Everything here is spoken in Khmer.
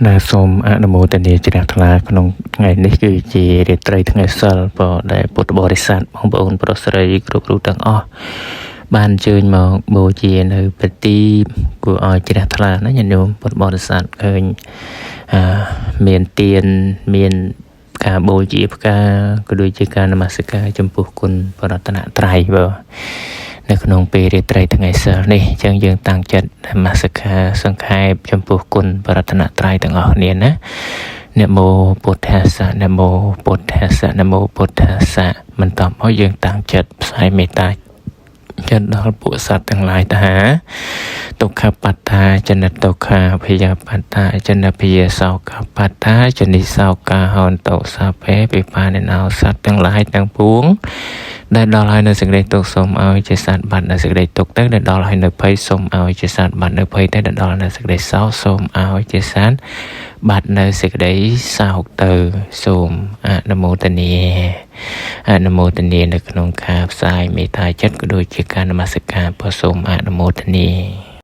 ណាសូមអនុមោទនាជ្រះថ្លាក្នុងថ្ងៃនេះគឺជារាត្រីថ្ងៃសិលបើដែលពុទ្ធបរិស័ទបងប្អូនប្រុសស្រីគ្រប់រូបទាំងអស់បានអញ្ជើញមកបូជានៅប្រទីបគួរឲ្យជ្រះថ្លាណាញាតិញោមពុទ្ធបរិស័ទឃើញអឺមានទានមានការបូជាផ្កាក៏ដូចជាការនមស្ការចំពោះគុណបរតនត្រ័យបើនៅក្នុងពេលរាត្រីថ្ងៃសិលនេះអញ្ចឹងយើងតាំងចិត្តនមស្ការសង្ខេបចំពោះគុណបរតនត្រ័យទាំងអស់គ្នាណានមោពុទ្ធាសៈនមោពុទ្ធាសៈនមោពុទ្ធាសៈបន្តមកយើងតាំងចិត្តផ្សាយមេត្តាចិត្តដល់ពួកសត្វទាំងឡាយថាទុក្ខបត្តាចនិតទុក្ខាភយបត្តាចនិភយសោកបត្តាចនិសោកាហន្តោសាភេពិបានិណោសត្វទាំងឡាយទាំងពួងដែលដល់ហើយនៅសេចក្តីទុក្ខសូមឲ្យជាសត្វបាត់នៅសេចក្តីទុក្ខទៅដែលដល់ហើយនៅភ័យសូមឲ្យជាសត្វបាត់នៅភ័យទៅដែលដល់នៅសេចក្តីសោកសូមឲ្យជាសត្វបាត់នៅសេចក្តីសោកទៅសូមអនុមោទនាអនុមោទនានៅក្នុងការផ្សាយមេត្តាចិត្តក៏ដូចជាការនមស្ការក៏សូមអនុមោទនា។